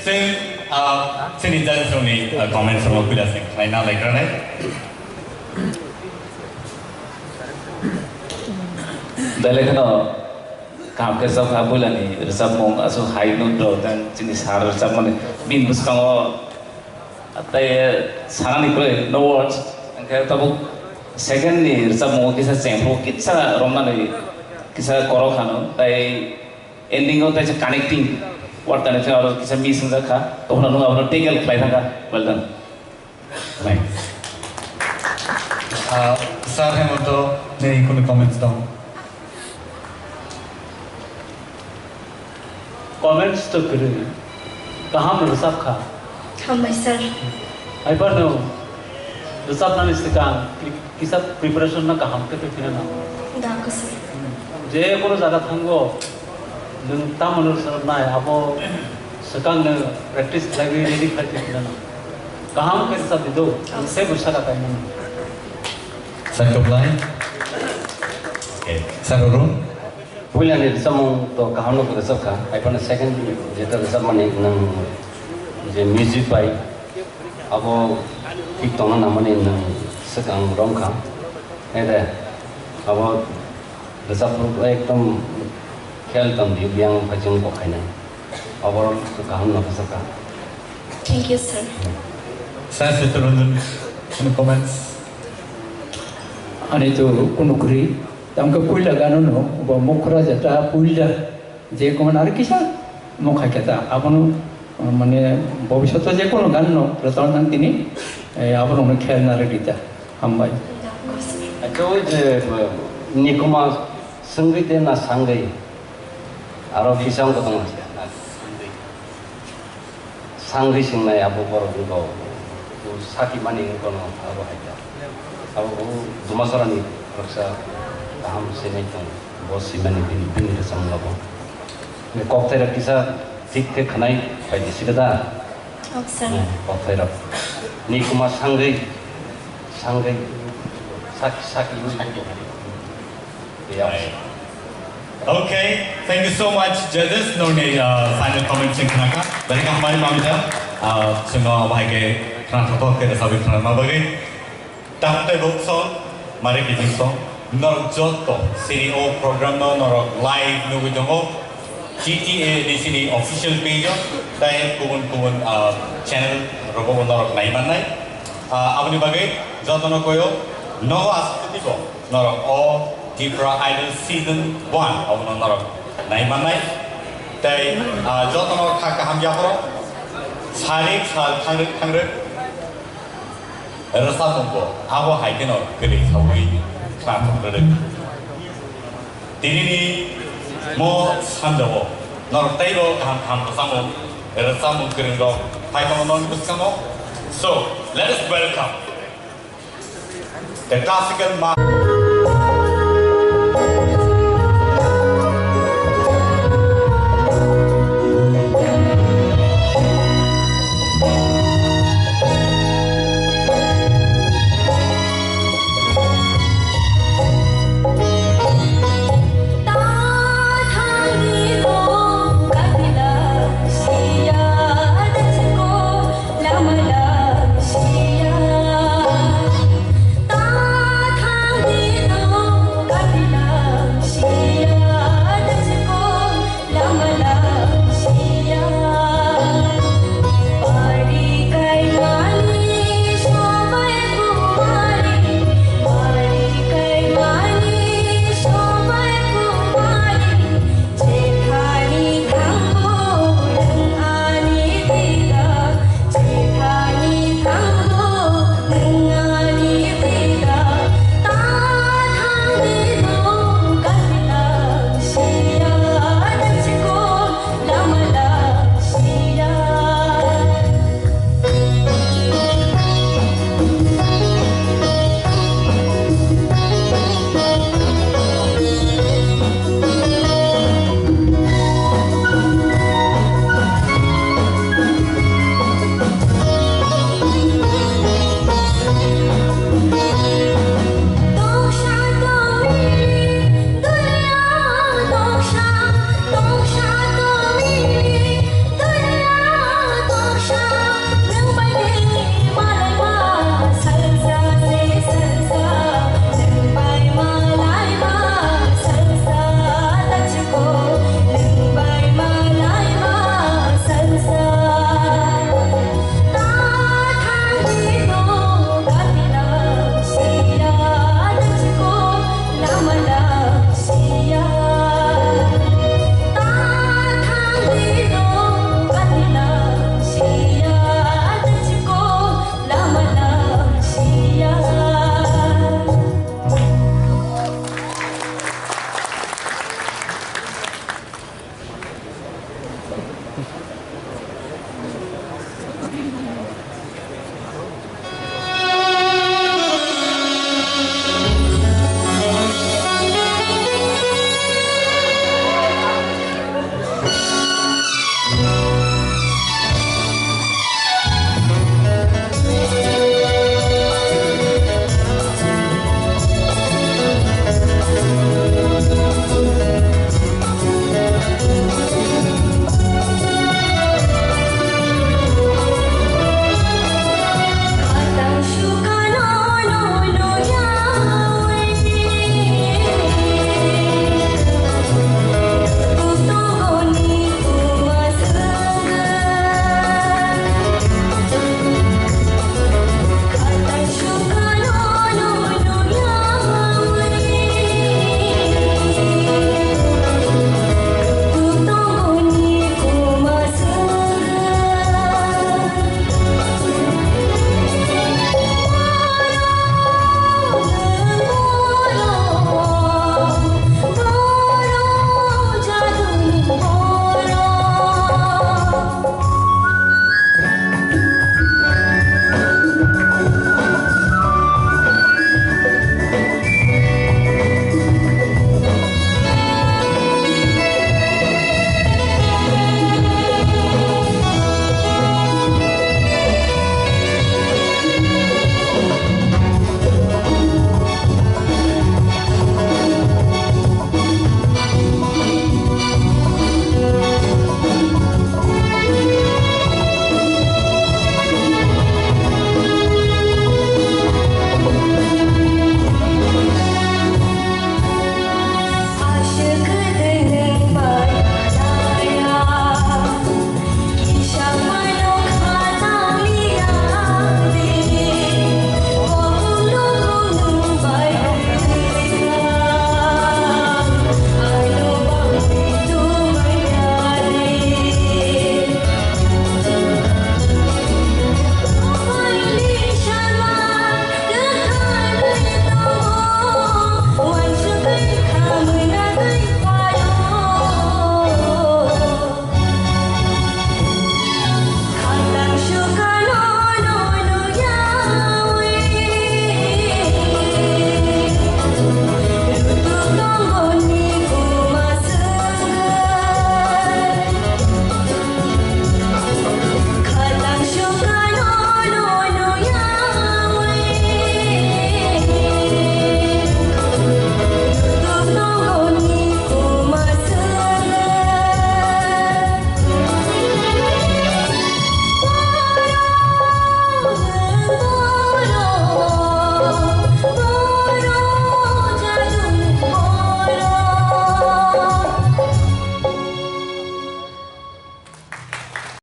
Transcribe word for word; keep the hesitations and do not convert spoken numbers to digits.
Chwng, ah, chini judges rokni, ah, comments rokno puila se khlaina laikranai. Belai kheno kaham khe rwchapkha puilani rwchapmung aswk high note rok tei chini sir rwchapmani bini bwskango tei sanani kwrwi no words, hwnkhe tabuk second ni rwchapmungo kisa chengphru kisa romnani kisa korok hano tei ending o tei connecting word connection aro kisa miss wngjak kha, tongphano nwng abono tackle khlai thangkha. Well done. Thanks. Ah, Sir Hemonto, nini kunu comments tong? Comments to kwrwi. Kaham rwchap kha. Hambai, sir. Haiphano rwchapnani swkang kisa preparation no kaham khe twi phina nango. Da, khe sir. Je kono jaga thango, nwng tamo no rwchapnai, abo swkang no practice khlaiwi ready khlai twi phina nango. Kaham khe rwchap di do, oh, nwng sir, teibo saka kaimani. Sir Koplai. Okay. Sir Arun. Puilani rwchapmung to kaham no rwchap kha, haiphano second jeta rwchapmani nwng je music bai abo thik tongna nangmani nwng swkang romkha. Hede abo rwchapmung ekdom khel tong di, biyang phaijwng kok khainai. Abo kaham no rwchap kha. Thank you, sir. Sir Chittaranjan, any comments? Ani to kunu kwrwi. Tamkhe puila gano no bo mukhra jeta puila je kono aro kisa mokha keta abono, mane, bobishoto je kono gan no rwchapna tini, eh, abono no khelna rwdi ta. Hambai. Acha o je, eh, nikuma swngwi te na sangwi aro kisa wng tong. Sangwi swngnai abo borok wngkha, o saki mani wngkha no abo hai kha. Abo o Dumasarani khoroksa kaham sinai tongo, bo simani bini, bini rwchapmung abo. Kokthai rok kisa thik khe khwnai pai di sida da. Oh, sir. Hmm, kokthai rok. Nikuma sangwi, sangwi, saki, saki wngkha. Yes. Okay, thank you so much, judges. Nongni, uh, final comment chwng khnakha. Belai kaham bai mamita. Uh, chwngno bahai khe khna thothok khe rwchapwi khnarma bagwi. Tamo tei folk song, mare kijing song. Norok jotto sini o program no norok live nugwi tongo. G T A ni sini official page o tei kubun kubun, uh, channel rogo norok nai mannai. Uh, aboni bagwi jotono koyo nogo aswk twibo. Norok o Tipra Idol Season one abono norok nai mannai. Tei, ah, jotono kha kaham yaphoro sarik sal thangrwk thangrwk rwchapmungbo abo hai kheno kwrwi saui khna thok rwrwk. Tinini mo sanjao norok teibo kaham kaham rwchapmung, rwchapmung kwrwng rok phai tongo nokni bwskango. So, let us welcome the classical ma-